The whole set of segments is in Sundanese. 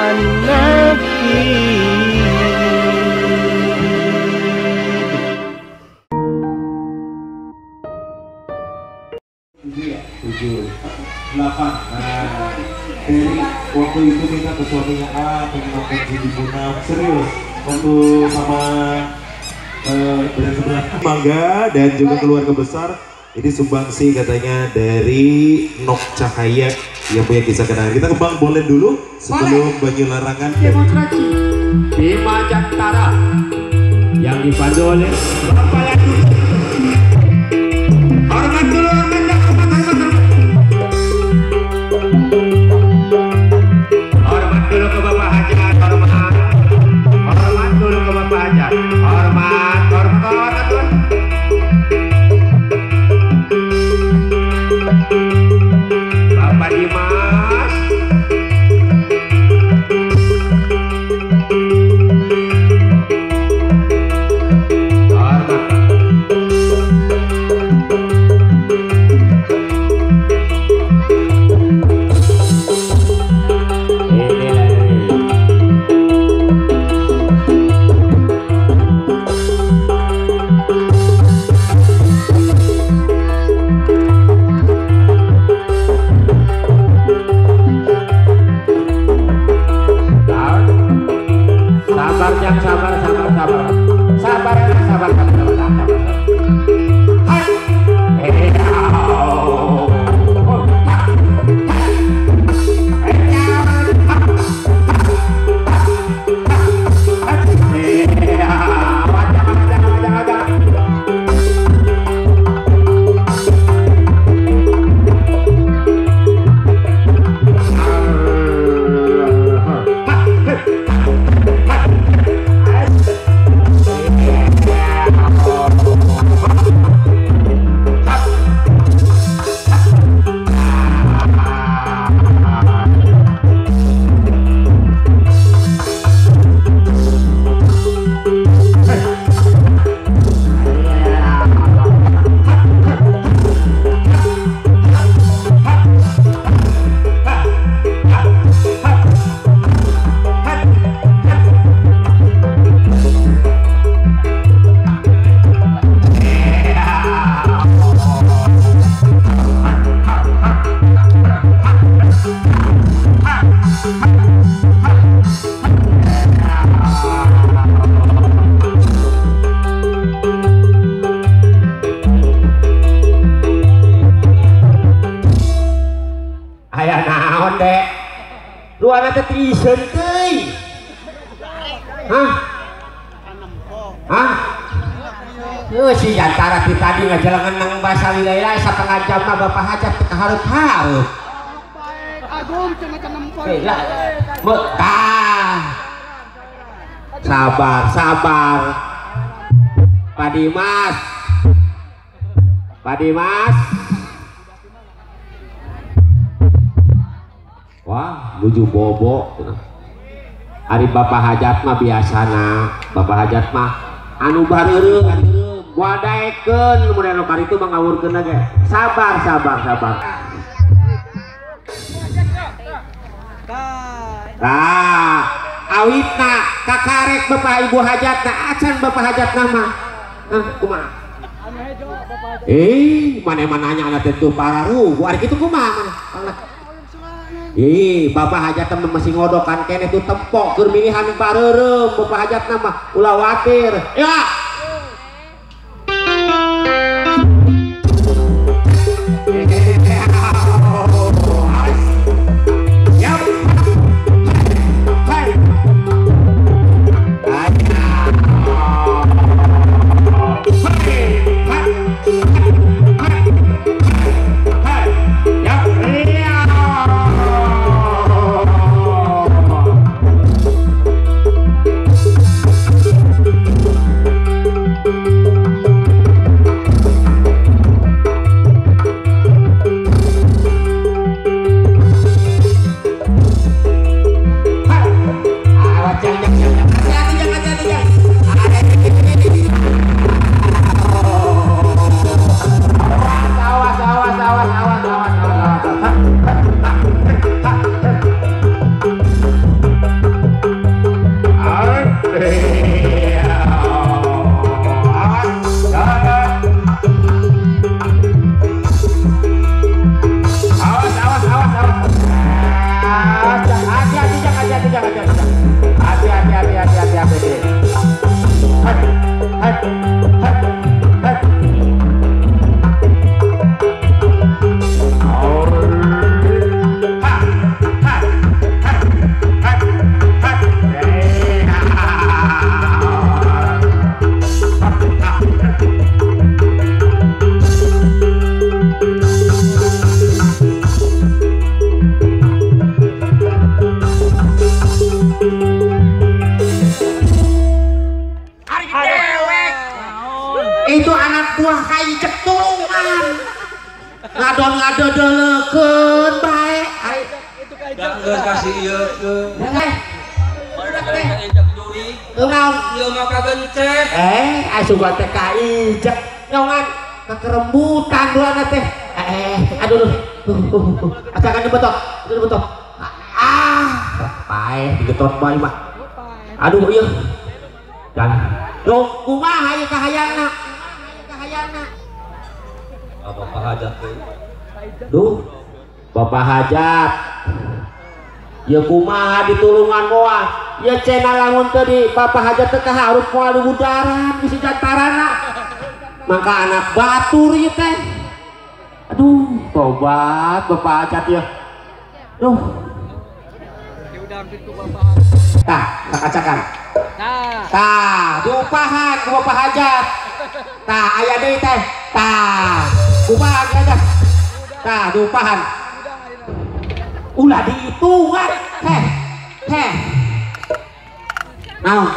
an-nasyid. 7, 8. Nah, dari waktu itu minta ke suaminya, pengen nonton Judi Munaf, serius waktu sama sebelah Mangga dan juga keluarga besar. Ini sumbangsi katanya dari Nok Cahaya yang punya kisah kenangan. Kita ke Bang Bolen dulu sebelum Banyu Larangan. Demonstrasi Bima Jantara yang dipandu oleh Bapak Ladu. Hormat dulu, hormat, hormat, hormat, hormat. Hormat dulu ke Bapak Hajat, hormat. Hormat dulu ke Bapak Hajat. Hormat, hormat, hormat, hormat. Bapak Dimas. Hormat. Sabar, sabar, sabar, sabar, sabar, sabar, sabar, sabar. Ruana teh tiiseun teuing. Hah? Hah? Heuh si Jantara ti tadi ngajalangan nang basa lila-lila satengah jam mah Bapak Hajat teu kahareup-hareup. Agung cenah kanempo. Tah. Sabar, sabar. Pak Dimas. Pak Dimas. Wah, nuju bobo. Ari Bapak Hajat mah biasana, Bapak Hajat mah anu bareureum, moal daekeun mun anu karitu mah ngawurkeun ge. Sabar, sabar, sabar. Tah, awitna kakarek Bapak Ibu Hajatna, acan Bapak Hajatna mah. Hah, kumaha? Mana-mana nanya anak tentu pararugu, ari kitu kumaha mana? Ih, Bapak Hajat mah masih ngodokan kene tuh tempok keur milihan bareureum Bapak Hajat mah ulah watir. Ya. Ngadodoleukeun bae ari geus kasih ieu ke. Kunaon? Ieu mah kagencet. Asup teh ka ijek nyongan kekerembutan duana teh. Aduh. Acakan dibetot, dibetot. Ah, paeh digetot bae mah. Aduh ieu. Dan duh kumaha ieu kahayangna? Kahayangna. Bapak hajat teh. Duh, Bapak hajat. Ya kumaha ditulungan moal. Ya cenah lamun teu di Bapak hajat teh kaharup moal dibudaran bisi jantarana. Mangka anak batur ieu teh. Aduh, tobat Bapak hajat ya. Duh. Tah, kacakan. Tah, diupahan ku Bapak hajat. Tah, aya deui teh. Tah, kumaha aja. Tah, diupahan. Ulah dihitungan. Heh. Heh. Naon?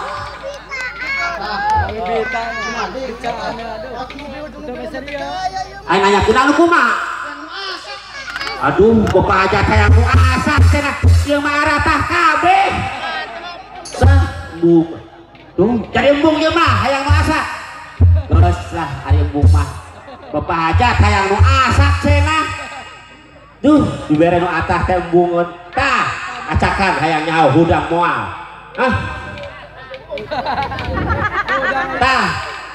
Ayo nanya kunaon kumaha? Aduh, Bapak hajat hayang nu asak cenah. Ieu mah aratah kabeh. Embung. Tuh, jadi embung ieu mah hayang nu asak. Geus lah ari embung mah. Bapak hajat hayang nu asak cenah. Duh, dibere nu atah teh embungeun. Tah, acakan hayang nyaho hudang moal. Hah? Tah,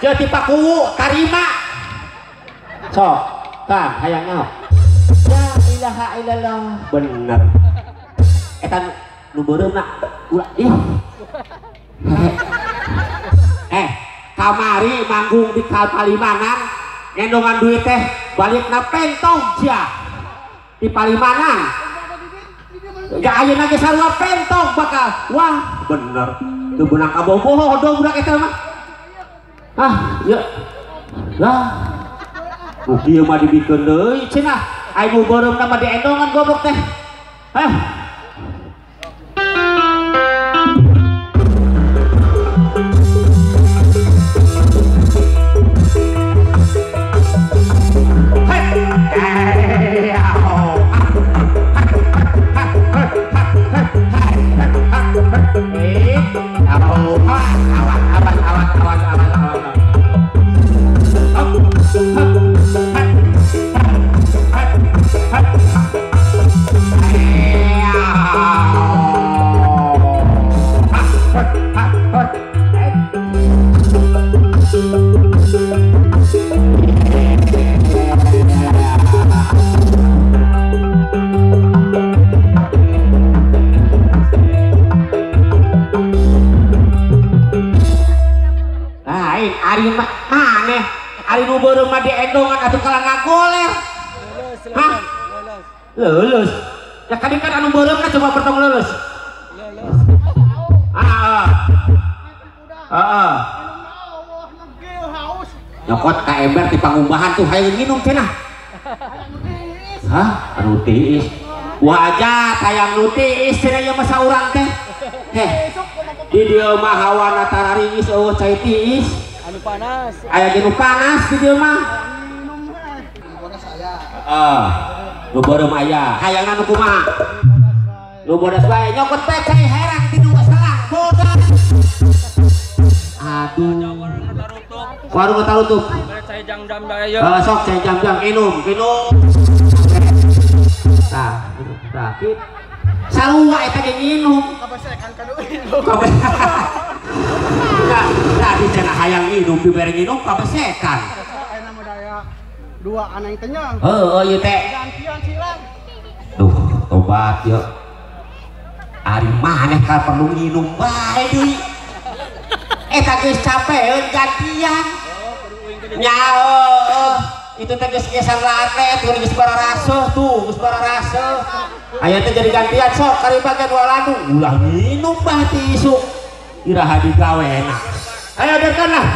jeung ti Pakuwu tarima. Sok, tah hayang nyaho. La ilaha illallah. Bener. Eta nu beureumna ulah ih. Kamari manggung di Palimanan ngendongan duit teh balikna pentong sia. Di Palimanan. Enggak ayeuna ge sarua pentong bakal. Wah, bener. Teu beunang kabogoh dong budak eta mah. Ah, ieu. Lah. Nu kieu mah dibikeun deui cenah. Ai nu beureumna mah diendongan goblok teh. Hah. Ari maneh ari nu beureum mah diendongan atuh kalah ngagoler. Hah? Leuleus. Ya kadi kan anu beureum kan coba pertong leuleus. Heeh. Heeh. Nyokot ka ember ti pangumbahan tuh hayang minum cenah. Hah? Anu tiis. Wajah hayang nu tiis cenah ieu mah saurang teh. Heh. Di dieu mah hawana tararingis eueuh cai tiis. Anu panas. Aya ge nu panas di dieu mah. Heeh. Nu beureum aya. Hayangna nu kumaha? Nu bodas bae nyokot bae cai herang ti nu salah. Bodas. Aduh. Warung tarutup. Cai jang-jang bae ieu. Sok cai jang-jang minum, minum. Tah, tah. Sarua eta ge nginum. Kabesekan ka nu inum. Nah, tadi cenah hayang minum dibere nginum kabesekan. Ayeuna mah daya dua anang teh nya. Heueuh ieu teh. Gantian silang. Duh, tobat yeuh. Ari maneh ka perlu nginum bae deui. Eta geus capeun gantian. Nya heueuh. Itu teh geus geser atlet, geus bararaseuh tuh, geus bararaseuh. Aya teh jadi gantian sok kari bagian walandung ulah minum bah ti isuk. Iraha digawe enak. Ayo derkan lah.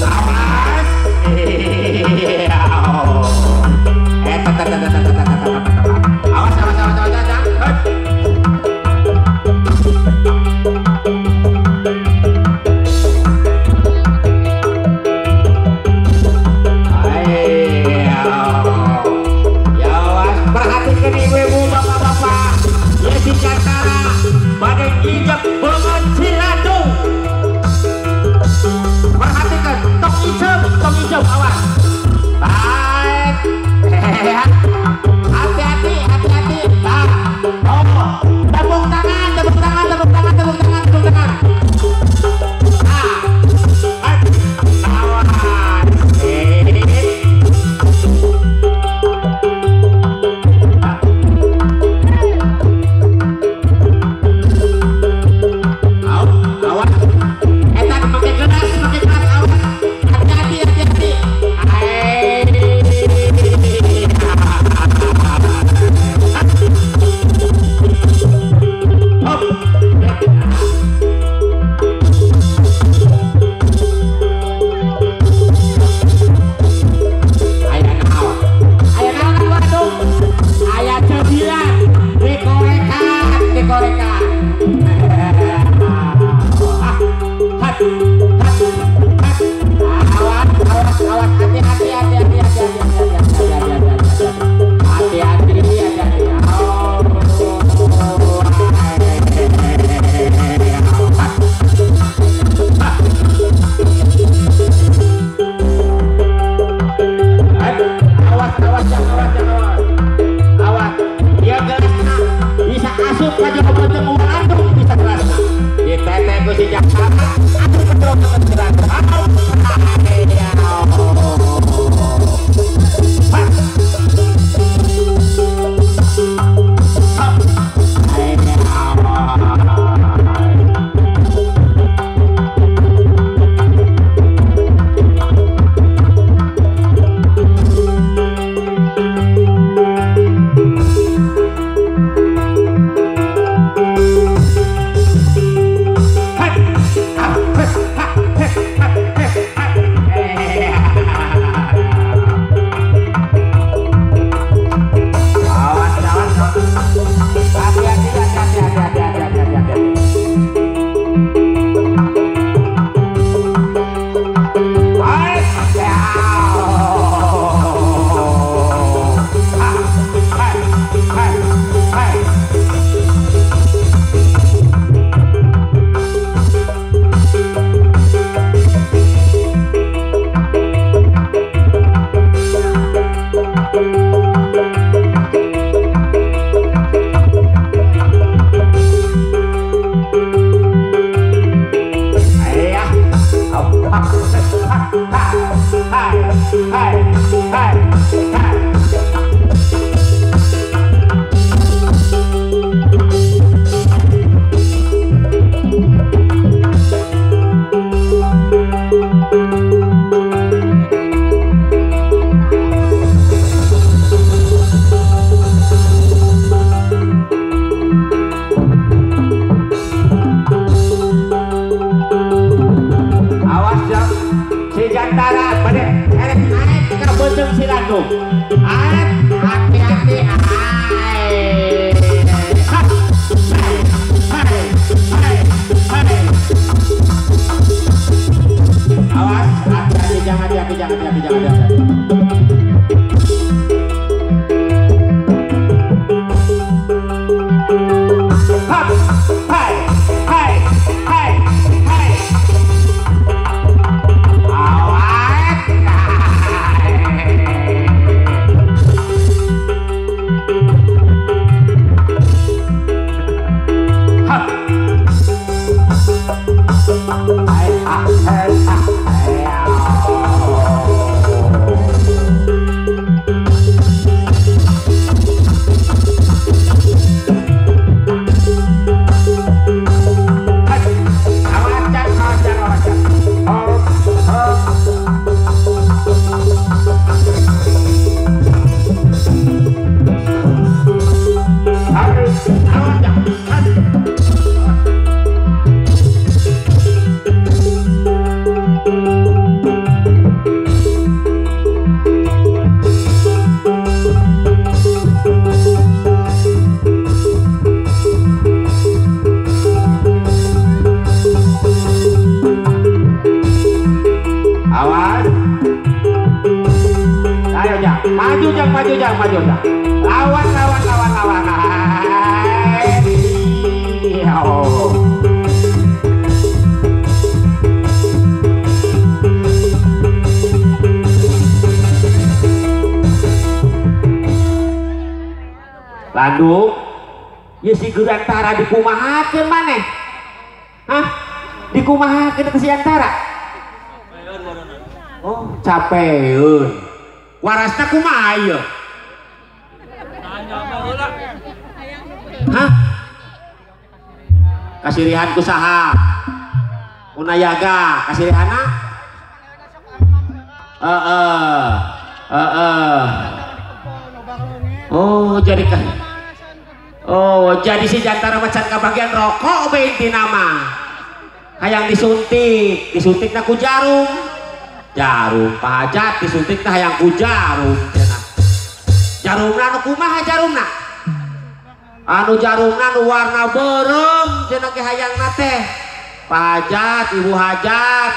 Awas. Awas, awas, awas, awas, awas. Tarik ku si Jantara. Aduh pedro kebetulan. Maju jang. Lawan. Bandung, ya si Gurantara dikumahakeun maneh? Hah? Dikumahakeun ke si Antara? Oh, capeun. Warasna kumaha ieu? Hah? Kasirihan ku saha? Unayaga, kasirihana? Heeh. Heeh. Oh, jadi kan. Oh, jadi si Jantara macan kabagian rokok we intina mah. Hayang disuntik, disuntikna ku jarum. Jarum pahajat disuntikna hayang ku jarum cenah. Jarumna nu kumaha jarumna? Anu jarumna nu warna beureum cenah ge hayangna teh. Pahajat, ibu hajat,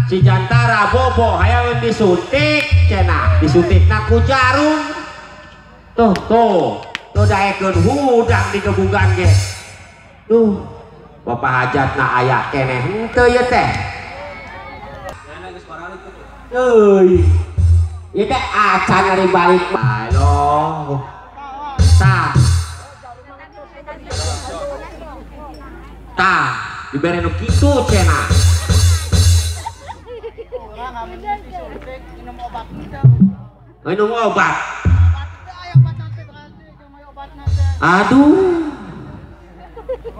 si Jantara bobo hayang disuntik cenah, disuntikna ku jarum. Tuh, tuh. Tuh daekeun hudang digebugan ge. Duh, bapak hajatna aya keneh henteu ieu teh. Euy. Ieu teh acan ari balik. Aduh. Tah. Tah. Dibere nu kitu cenah. Minum obat. Aduh.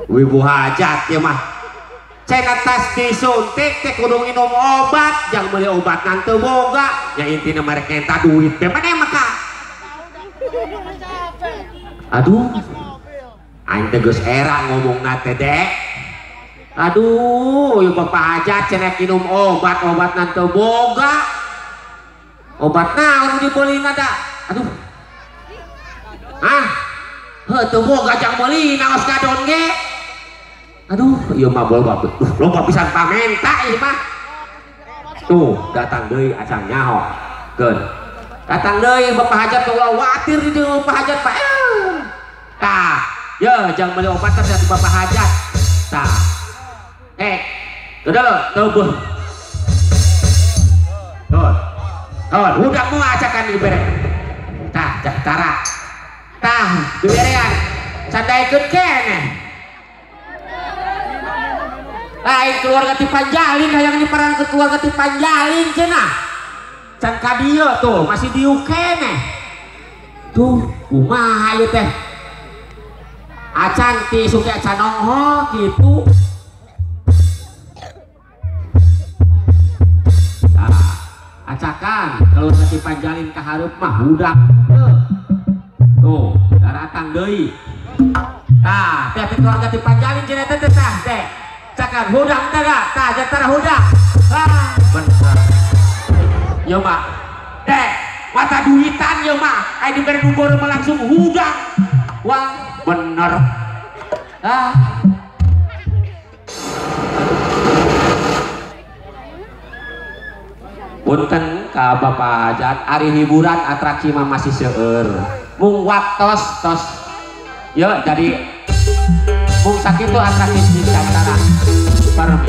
Wibu hajat ya mah. Cenah tas disuntik teh kudu minum obat, jangan beli obat nanti boga. Ya intina mereka minta duit teh mana maka. Aduh. Aing teh geus era ngomongna teh dek. Aduh, ieu bapak hajat cenah minum obat, obat nanti boga. Obat naon dibelina da? Aduh. Hah? Heuh teu boga jang meuli naos kadon ge. Aduh, ieu mah loba. Loba pisan pamenta ieu mah. Tuh, datang deui acan nyaho. Keun. Datang deui bapak hajat ulah watir di dieu bapak hajat Pak. Tah, ye jang meuli obat teh dari bapak hajat. Tah. Udah lo, teu. Tuh. Tuh, udah mau acakan dibere. Tah, cara. Tah, diberean. Sandaikeun keneh. Lain keluarga ti Panjalin hayang diparan ke keluarga ti Panjalin cenah. Can ka dieu tuh, masih dieu keneh. Tuh, kumaha ieu teh? Acan ti suke acan nongho kitu. Tah, acakan keluarga ti Panjalin ka hareup mah budak. Tuh, daratang deui. Tah, teh keluarga ti Panjalin cenah teh tah teh. Cakan hudang teh tah jatara hudang. Ah, bener. Ieu mah teh mata duitan ieu mah aya dibere nu beureum langsung hudang. Wah, bener. Ah. Punten ka Bapak Hajat, ari hiburan atraksi mah masih seueur. Mung waktos tos. Yo jadi mung sakitu atraksi di antara bareng.